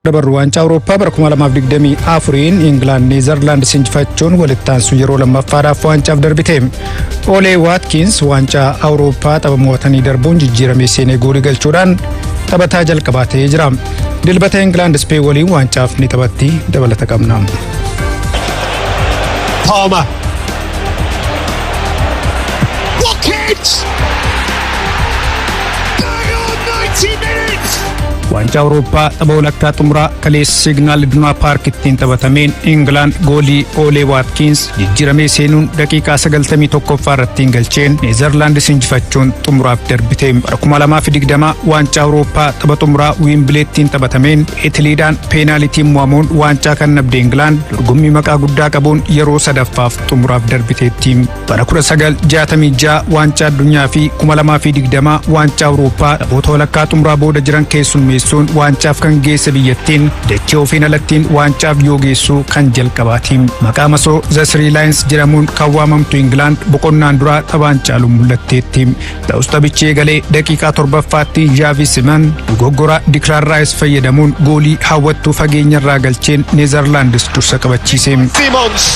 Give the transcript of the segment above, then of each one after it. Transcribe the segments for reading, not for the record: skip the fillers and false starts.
Dabarru waancaa Awurooppaa bara 2024 Ingilaand Neezerlaandis injifachuun walitti aansu yeroo lammaffaadhaaf waancaaf darbite. Olee Watkins waancaa Awurooppaa tapha mo'atanii darbuun jijjiiramee seenee goolii galchuudhaan taphataa jalqabaa ta'ee jira. Dilbata Ingilaand Ispeen waliin waancaaf ni taphatti, dabalata qabna. Palmer. Watkins! Bang on 90 minutes! Waancaa Awurooppaa tapha walakkaa xumuraa kaleessa Signal Iduna Park ittiin taphatameen Ingilaand goolii Oolee Watkins jijjiiramee seenuun daqiiqaa 91ffaa irratti galcheen Neezerlaandis injifachuun xumuraaf darbite. Bara 2020 waancaa Awurooppaa tapha xumuraa Wiimbileettiin taphatameen Itiliidhaan peenaalitiin mo'amuun waancaa kan dhabde Ingilaand dorgommii maqaa guddaa qabuun yeroo sadaffaaf xumuraaf darbiteetti. Bara 1966 waancaa addunyaa fi 2020 waancaa Awurooppaa taphoota walakkaa xumuraa booda jiran keessummeessuun waancaaf kan geesse biyyattiin dachee ofiin alattiin waancaaf yoo geessu kan jalqabaati. Maqaa masoo The Three Lions jedhamuun kan waamamtu Ingilaand boqonnaan duraa taphaan caaluun mul'atteetti. Ta'us taphichi eegalee daqiiqaa 7ffaatti Xavi Simons dogoggora Declan Rice fayyadamuun goolii hawwattuu fageenya irraa galcheen Neezerlaandis dursa qabachiise. Simons!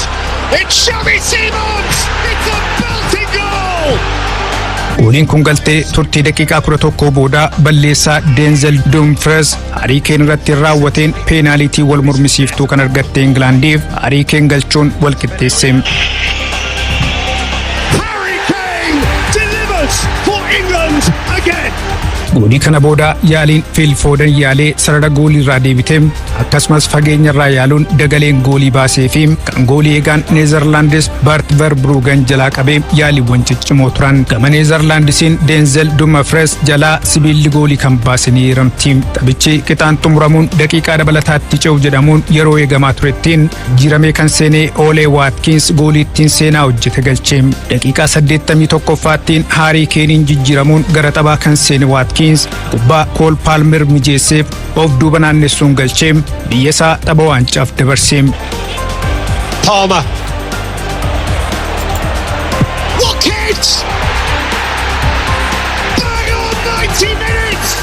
It's Xavi Simons! It's a belting goal! Gooliin kun galtee turtii daqiiqaa 11 booda balleessaa Denzel Dumfries Harry Kane irratti raawwateen peenaalitii wal mormisiiftuu kan argatte Ingilaandiif Harry Kane galchuun wal qixxeesse. Harry Kane delivers for England again! Goolii kana booda yaaliin Phil Foden yaalee sarara goolii irraa deebite, akkasumas fageenya irraa yaaluun dagaleen goolii baasee fi kan goolii eegaan Neezerlaandis Bart Verbruggen jalaa qabee yaaliiwwan ciccimoo turan. Gama Neezerlaandisiin Denzel Dumfries jalaa sibiilli goolii kan baase ni eeramti. Taphichi qixaan xumuramuun daqiiqaa dabalataatti ce'u jedhamuun yeroo eegamaa turettiin jijjiiramee kan seenee Oolee Watkins goolii ittiin seenaa hojjete galche. Daqiiqaa 81ffaattiin Harry Kaneiin jijjiiramuun gara taphaa kan seene Watkins kubbaa Cole Palmer mijeesseef of duuba naannessuun galchee biyya isaa tapha waancaaf dabarse. Palmer. Watkins! Bang on 90 minutes!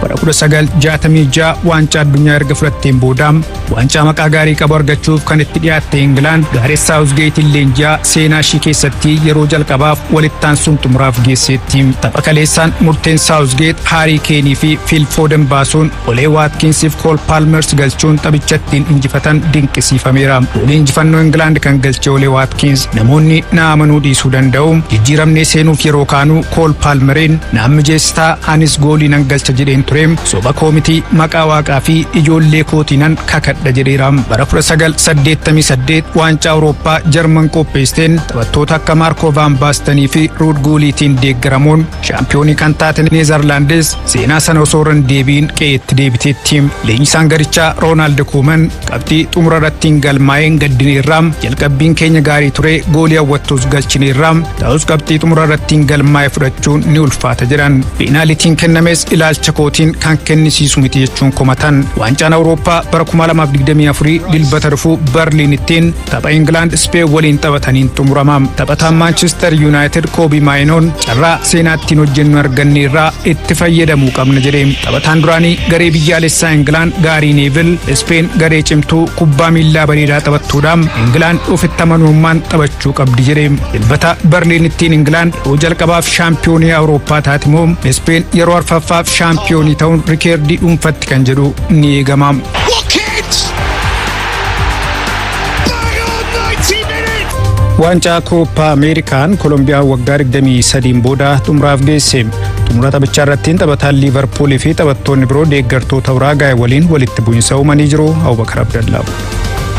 Bara 1966 waancaa addunyaa erga fudhatteen booda waancaa maqaa gaarii qabu argachuuf kan itti dhiyaatte Ingilaand Gareth Southgateiin leenji'aa seenaa ishii keessatti yeroo jalqabaaf walitti aansuun xumuraaf geesseetti. Tapha kaleessaan murteen Southgate Harry Kaneii fi Phil Foden baasuun Olee Watkinsiif Cole Palmers galchuun taphicha ittiin injifatan dinqisiifameera. Goolii injifannoo Ingilaand kan galche Olee Watkins, "Namoonni na amanuu dhiisuu danda'u. Jijjiiramnee seenuuf yeroo kaanu Cole Palmeriin naan mijeessitaa, anis goolii nan galcha jedheen ture. Soba koo miti, maqaa waaqaa fi ijoollee kootiinan kakadha" jedheera. Bara 1988 waancaa Awurooppaa Jarman qopheessteen taphattoota akka Maarkoo Van Baastanii fi Ruud Guuliitiin deeggaramuun shaampiyoonii kan taate Neezerlaandis seenaa sana osoo irra hin deebiin qe'eetti deebiteetti. Leenjisaan garichaa Roonaald Kuuman, "Qabxii xumura irratti hin galmaa'een gaddineerra. Jalqabbiin keenya gaarii ture, goolii hawwattuus galchineerra. Ta'us qabxii xumura irratti hin galmaa'e fudhachuun ni ulfaata" jedhan. Peenaalitiin kennames ilaalcha kootiin kan kennisiisu miti jechuun komatan. Waancaan Awurooppaa bara 2024 dilbata dhufu Berliinittiin tapha Ingilaand Speen waliin taphataniin xumurama. Taphataan Manchester United Kobii Maayinoon, "Carraa seenaattiin hojjennu arganneerraa itti fayyadamuu qabna" jedhe. Taphataan duraanii garee biyyaalessaa Ingilaand Gaarii Neevil, "Speen garee cimtuu kubbaa miillaa bareedaa taphattuudha. Ingilaand ofitti amanamummaan taphachuu qabdi" jedhe. Dilbata Berliinittiin Ingilaand yeroo jalqabaaf shaampiyoonii Awurooppaa taate moo Speen yeroo arfaffaaf shaampiyoonii ta'uun rikeerdii dhuunfatti kan jedhu ni eegama. Watkins! Bang on 90 minutes! Waancaa Kooppaa Ameerikaan Kolombiyaan waggaa 23 booda xumuraaf geesse. Xumura taphichaa irratti taphataan Liivarpuulii fi taphattoonni biroo deeggartoota Uraagaay waliin walitti bu'iinsa uumanii jiru. Abubakar Abdallaa.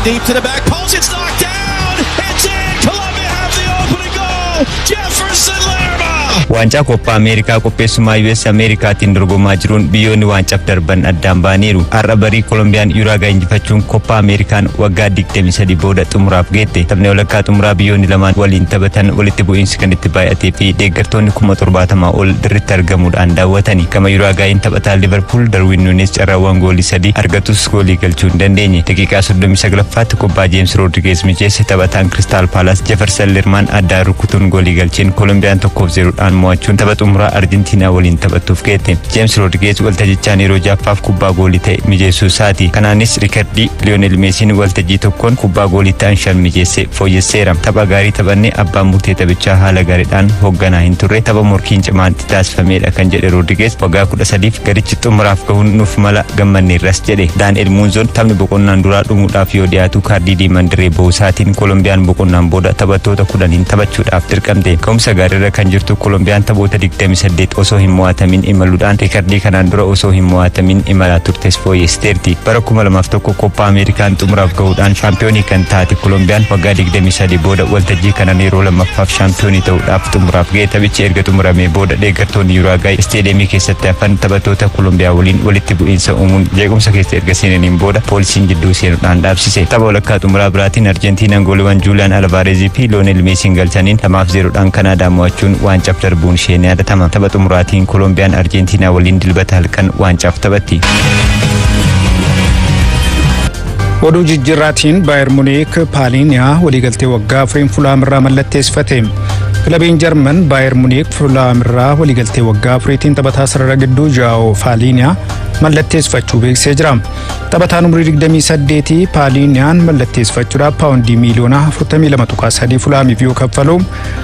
Deep to the back post, it's knocked down! It's in! Colombia have the opening goal! Jefferson Lerma! Waancaa Koppaa Ameerikaa qopheessummaa US Ameerikaatiin dorgomaa jiruun biyyoonni waancaaf darban addaan ba'aniiru. Har'a barii Kolombiyaan Yuraagaa injifachuun Koppaa Ameerikaan waggaa 23 booda xumuraaf geette. Taphni walakkaa xumuraa biyyoonni lamaan waliin taphatan walitti bu'iinsi kan itti baay'atee fi deeggartoonni 70,000 ol dirritti argamuudhaan daawwatani. Gama Yuraagaayin taphataa Liverpool Darwin Nunes carraawwan goolii sadii argatus goolii galchuu hin dandeenye. Daqiiqaa 39ffaatti kubbaa James Rodriguez mijeesse taphataan Crystal Palace Jefferson Lermaan addaan rukutuun goolii galcheen Kolombiyaan 1-0dhaan 0dhaan mo'achuun tapha xumuraa Arjentiinaa waliin taphattuuf geette. Jeems Roodrigeez waltajjichaan yeroo ja'affaaf kubbaa goolii ta'e mijeessuu isaati. Kanaanis riikardii Liyoonel Meesiin waltajjii tokkoon kubbaa goolii ta'an shan mijeesse fooyyesseera. Tapha gaarii taphanne, abbaan murtee taphichaa haala gaariidhaan hoogganaa hin turre, tapha morkiin cimaan itti taasifamedha kan jedhe Roodrigeez, waggaa 13f garichi xumuraaf gahuun nuuf mala, gammanneerras jedhe. Daani'el Muunzoon taphni boqonnaan duraa dhumuudhaaf yoo dhiyaatu kaardii diimaan dirree bahuu isaatiin Kolombiyaan boqonnaan booda taphattoota 10n taphachuudhaaf dirqamte. Ka'umsa gaariirra kan jirtu Kolombiyaan taphoota 28 osoo hin mo'atamin imaluudhaan riikardii kanaan dura osoo hin mo'atamin imalaa turtes fooyyessiteerti. Bara 2001 Koppaa Ameerikaan xumuraaf gahuudhaan shaampiyoonii kan taate Kolombiyaan waggaa 23 booda waltajjii kanaan yeroo lammaffaaf shaampiyoonii ta'uudhaaf xumuraaf ga'e. Taphichi erga xumuramee booda deeggartoonni Yuraagaay isteediyeemii keessatti hafan taphattoota Kolombiyaa waliin walitti bu'iinsa uumuun jeequmsa keessa erga seenaniin booda poolisiin jidduu seenuudhaan dhaabsise. Tapha walakkaa xumuraa biraatiin Arjentiinaan gooliiwwan Juuliyaan Alvaarezii fi Loonel Meesiin galchaniin 2-0dhaan Kanaadaa mo'achuun waancaaf darbuun ishee ni yaadatama. Tapha xumuraatiin Kolombiyaan Arjentiinaa waliin Dilbata halkan waancaaf taphatti. Oduu jijjiirraatiin Baayer Muniik Paaliiniyaa waliigaltee waggaa 4n Fulaam irraa mallatteessifate. Kilabiin Jarman Baayer Muniik Fulaam irraa waliigaltee waggaa 4tiin taphataa sarara gidduu Jaa'oo Faaliiniyaa mallatteessifachuu beeksisee jira. Taphataan umurii 28 Paaliiniyaan mallatteessifachuudhaaf paawundii miiliyoona 42.3 Fulaamiif yoo kaffalu,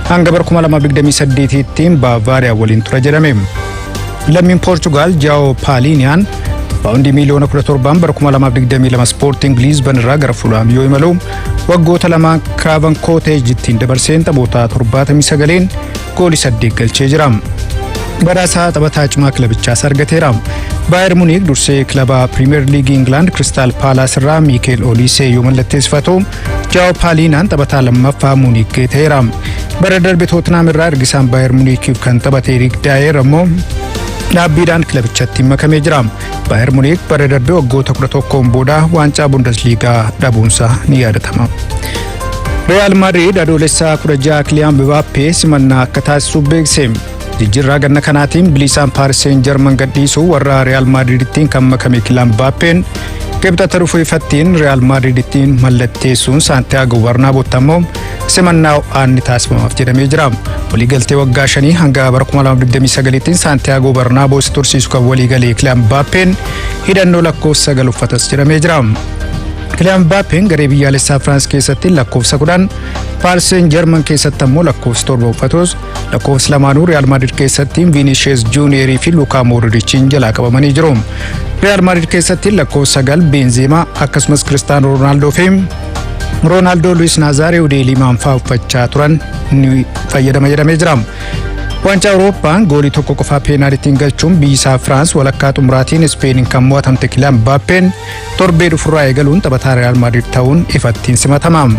hanga bara 2028tti Baavaariyaa waliin tura jedhame. Lammiin Poorchugaal Jaa'oo Paaliiniyaan paawundii miiliyoona 17 bara 2022 Sporting Lisbon irraa gara Fulaam yoo imalu, waggoota 2 Kiraavan Kooteej ittiin dabarseen taphoota 79n goolii 8 galchee jira. Badhaasaa taphataa cimaa kilabichaas argateera. Baayer Muniik dursee kilaba Piriimeer Liigii Ingilaand Kiristaal Paalaas irraa Miikeel Oliisee yoo mallatteessifatu, Jaa'oo Paaliinaan taphataa lammaffaa Muniik ta'eera. Bara darbe Tootenaam irraa ergisaan Baayer Muniikiif kan taphate Eriik Daayer ammoo dhaabbiidhaan kilabichatti makamee jira. Baayer Muniik bara darbe waggoota 11n booda waancaa Bundesliigaa dhabuunsaa ni yaadatama. Real Madrid Adoolessaa 16 Kiliyaan Mbappee simannaa akka taasisuuf beekse. Jijjiirraa ganna kanaatiin bilisaan Paaris Seen Jarman gadhiisuu warra Real Madridittiin kan makame Kiliyaan Mbappeen Kibxata dhufu ifattiin Real Madridittiin mallatteessuun Saantiyaago Barnaabotti ammoo simannaa ho'aan ni taasifamaaf jedhamee jira. Waliigaltee waggaa 5 hanga bara 2029tti Saantiyaago Barnaaboo isa tursiisu kan waliigalee Kiliyaan Mbappeen hidhannoo lakkoofsa 9 uffatas jedhamee jira. Kiliyaan Mbappeen garee biyyaalessaa Firaans keessatti lakkoofsa 10, Paaris Seen Jarman keessatti ammoo lakkoofsa 7 uffatus, lakkoofsi lamaanuu Real Madrid keessatti Vinicius Junior fi Luka Modricin jalaa qabamanii jiru. Real Madrid keessatti lakkoofsa 9 Benzema akkasumas Cristiano Ronaldo fi Ronaldo Luis Nazario de Lima fa'aa uffachaa turan ni fayyadama jedhamee jira. Waancaa Awurooppaan goolii tokko qofaa peenaalitiin galchuun biyyi isaa Firaans walakkaa xumuraatiin Ispeeniin kan mo'atamte Kylian Mbappeen torbee dhufurraa eegaluun taphataa Real Madrid ta'uun ifattiin simatama.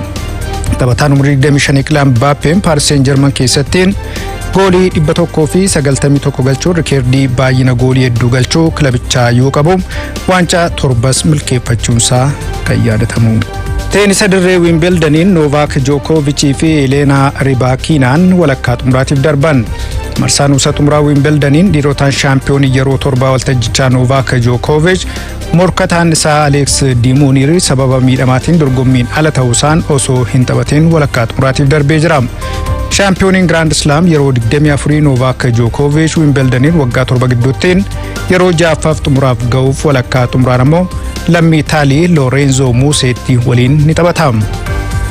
Taphataan umurii 25 Kylian Mbappeen Paris Saint-Germain keessatti goolii 191 galchuun rikeerdii baay'ina goolii hedduu galchuu kilabichaa yoo qabu, waancaa torbas milkeeffachuunsaa kan yaadatamu. Teenisa dirree Wiimbeldaniin Noovaak Jookovichii fi Eleenaa Ribaakiinaan walakkaa xumuraatiif darban. Marsaa nuusa xumuraa Wiimbeldaniin dhiirotaan shaampiyoonii yeroo torbaa waltajjichaa Noovaak Jookovich morkataan isaa Aleeks Dimuuniir sababa miidhamaatiin dorgommiin ala ta'uusaan osoo hin taphatin walakkaa xumuraatiif darbee jira. Shaampiyooniin Giraand Islaam yeroo 24 Noovaak Jookoviich Wiimbeldaniin waggaa 7 gidduuttiin yeroo ja'affaaf xumuraaf ga'uuf, walakkaa xumuraan ammoo lammii Itaalii Loorenzo Muuseetti waliin ni taphata.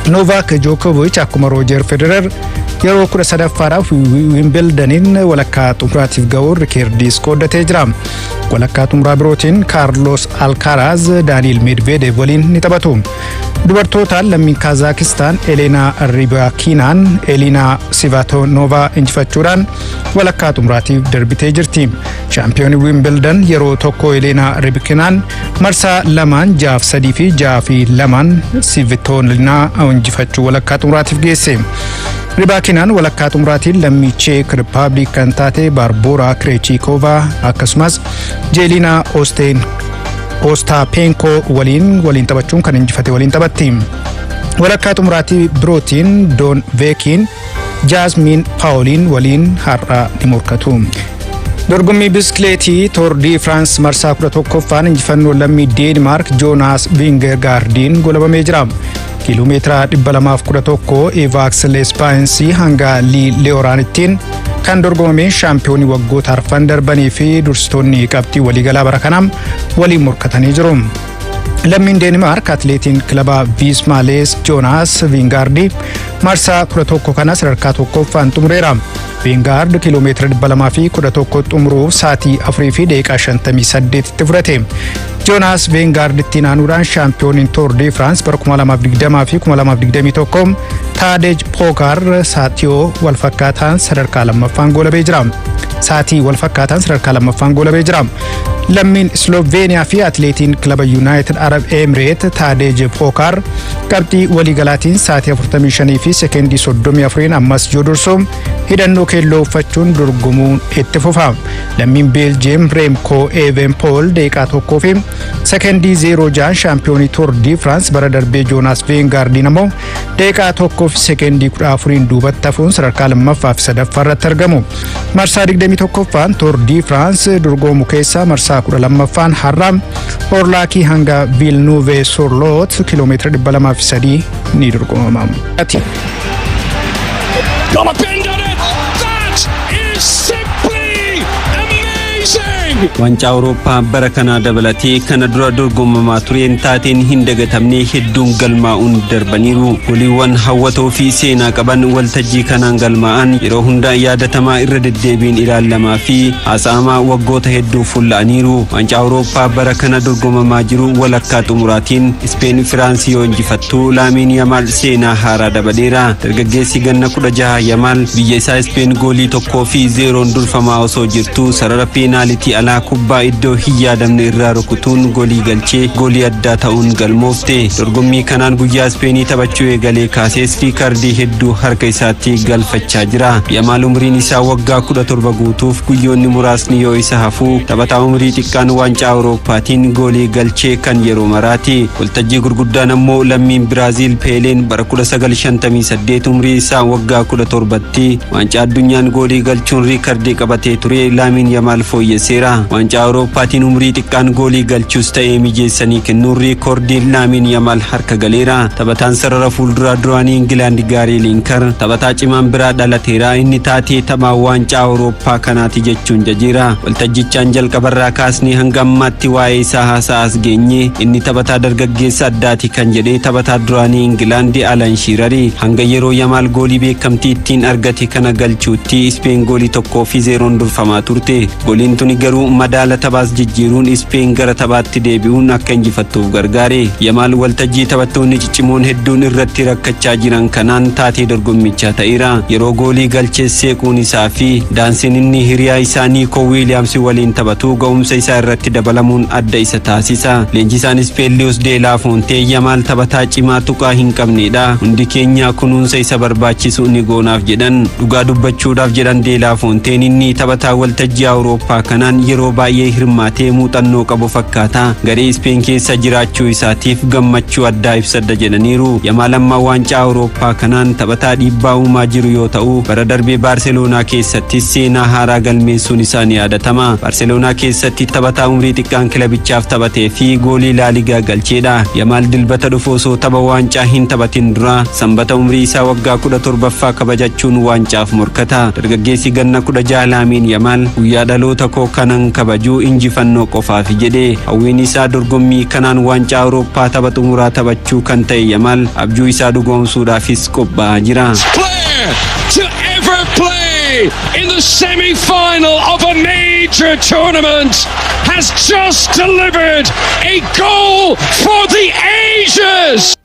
Noovaak Jookoviich akkuma Roojer Federer yeroo 13ffaadhaaf Wiimbeldaniin walakkaa xumuraatiif ga'uun rikeerdiis qooddatee jira. Walakkaa xumuraa birootiin Kaarlos Alkaaraaz Daaniil Medvedev waliin ni taphatu. Dubartootaan lammiin Kaazaakiistaan Eleenaa Ribaakiinaan Eliinaa Sivatonova injifachuudhaan walakkaa xumuraatiif darbitee jirti. Shaampiyoonii Wiimbildan yeroo tokko Eleenaa Ribikinaan marsaa lamaan 6-3 fi 6-2n Sivitolinaa injifachuu walakkaa xumuraatiif geesse. Ribaakinaan walakkaa xumuraatiin lammii Cheek Rippaabilik kan taate Baarboora Kireechikoovaa akkasumas Jeelinaa Oosteen Ostaapenko waliin waliin taphachuun kan injifate waliin taphatti. Walakkaa xumuraatii birootiin Doon Veekiin Jaasmiin Paawoliin waliin har'a ni morkatu. Dorgommii biskileetii Tour de France marsaa 11ffaan injifannoo lammii Deenmaark Joonaas Vingegaardiin golabamee jira. Kiiloomeetira 211 Evaaks Leespaayinsii hanga Lii Leeyoraanittiin Kan dorgomameen shaampiyoonii waggoota arfan darbanii fi dursitoonni qabxii waliigalaa bara kanaa waliin morkatanii jiru. Lammiin Deenmaark atileetiin kilaba Viismaalees Joonaas Viingaardi marsaa 11 kana sadarkaa tokkoffaan xumureera. Viingaard kiiloomeetira 211 xumuruuf sa'aatii 4 fi daqiiqaa 58 itti fudhate. Joonaas Viingaard ittiin aanuudhaan shaampiyooniin Tour de France bara 2020 fi 2021 Taadeej Pookaar sa'aatii walfakkaataan sadarkaa lammaffaan goolabee jira. Sa'aatii walfakkaataan sadarkaa lammaffaan goolabee jira. Lammiin Sloveeniyaa fi atileetiin kilaba United Arab Emirates Taadeej Pookaar qabxii waliigalaatiin sa'aatii 45 fi sekeendii 34 ammas yoo dursu, hidhannoo keelloo uffachuun dorgomuun itti fufa. Lammiin Beeljiyeem Reemkoo Evenpool daqiiqaa 1 fi sekeendii 06, shaampiyoonii Tour de France bara darbee Joonaas Veengaardiin ammoo daqiiqaa 1 fi sekeendii 14 duubatti hafuun sadarkaa lammaffaa fi sadaffaa irratti argamu. Marsaa 21ffaan Tour de France dorgomu keessaa marsaa 12ffaan har'a Orlaakii hanga Vilnuve Sorloot kiiloomeetira 203 ni dorgomama. Got a bend on it. That is simply amazing. Waancaa Awurooppaa bara kanaa dabalatee kana dura dorgomamaa tureen taateen hin dagatamne hedduun galmaa'uun darbaniiru. Goliiwwan hawwatoo fi seenaa qaban waltajjii kanaan galmaa'an yeroo hunda yaadatamaa, irra deddeebiin ilaalamaa fi haasa'amaa waggoota hedduu fulla'aniiru. Waancaa Awurooppaa bara kana dorgomamaa jiru walakkaa xumuraatiin Ispeen Firaansii yoo injifattu, Laamiin Yamaal seenaa haaraa dabaleera. Dargaggeessi ganna 16 Yamaal biyya isaa Ispeen goolii 1-0n durfamaa osoo jirtu, sarara peenaalitii alaa kubbaa iddoo hin yaadamne irraa rukutuun golii galchee goolii addaa ta'uun galmoofte. Dorgommii kanaan guyyaa Ispeenii taphachuu eegalee kaasees riikardii hedduu harka isaatti galfachaa jira. Yamaal umriin isaa waggaa 17 guutuuf guyyoonni muraasni yoo isa hafuu, taphataa umrii xiqqaan waancaa Awurooppaatiin goolii galchee kan yeroo maraati. Waltajjii gurguddaan ammoo lammiin Biraaziil Peeleen bara 1958 umrii isaa waggaa 17tti waancaa addunyaan goolii galchuun riikardii qabatee ture Laamiin Yamaal fooyyesseera. Waancaa Awurooppaatiin umrii xiqqaan goolii galchuus ta'ee mijeessanii kennuun riikordiin Laamiin Yamaal harka galeera. Taphataan sarara fuulduraa duraanii Ingilaand Gaarii Liinkar taphataa cimaan biraa dhalateera, inni taatee taphaa waancaa Awurooppaa kanaati jechuun jajeera. Waltajjichaan jalqabarraa kaasnee hanga ammaatti waa'ee isaa haasa'as geenye, inni taphataa dargaggeessa addaati kan jedhee taphataa duraanii Ingilaand Alan Shiirari, hanga yeroo Yamaal goolii beekamtii ittiin argate kana galchuutti Ispeen goolii 1-0n durfamaa turte. Gooliin tuni garuu madaala taphaas jijjiiruun Ispeen gara taphaatti deebi'uun akka injifattuuf gargaare. Yamaal waltajjii taphattoonni ciccimoon hedduun irratti rakkachaa jiran kanaan taatee dorgommichaa ta'eera. Yeroo goolii galchee seequun isaa fi daansiin inni hiriyaa isaa Niikoo Wiiliyaams waliin taphatu ga'umsa isaa irratti dabalamuun adda isa taasisa. Leenjisaan Ispeen Luis de la Fuente Yamaal taphataa cimaa tuqaa hin qabnedha, hundi keenya kunuunsa isa barbaachisu ni goonaaf jedhan. Dhugaa dubbachuudhaaf, jedhan de la Fuenteen, inni taphataa waltajjii Awurooppaa kanaan yeroo baay'ee hirmaatee muuxannoo qabu fakkaata. Garee Ispeen keessa jiraachuu isaatiif gammachuu addaa ibsadha jedhaniiru. Yamaal amma waancaa Awurooppaa kanaan taphataa dhiibbaa uumaa jiru yoo ta'u, bara darbee Baarseloonaa keessatti seenaa haaraa galmeessuun isaa ni yaadatama. Baarseloonaa keessatti taphataa umrii xiqqaan kilabichaaf taphatee fi goolii Laaligaa galcheedha. Yamaal Dilbata dhufu osoo tapha waancaa hin taphatin dura Sanbata umrii isaa waggaa 17ffaa kabajachuun waancaaf morkata. Dargaggeessi ganna 16 Laamiin Yamaal guyyaa dhaloota koo kanan kabajuu injifannoo qofaafi jedhe. Hawwiin isaa dorgommii kanaan waancaa Awurooppaa tapha xumuraa taphachuu kan ta'e Yamaal abjuu isaa dhugoomsuudhaafis qophaa'aa jira. Player to ever play in the semi-final of a major tournament has just delivered a goal for the ages.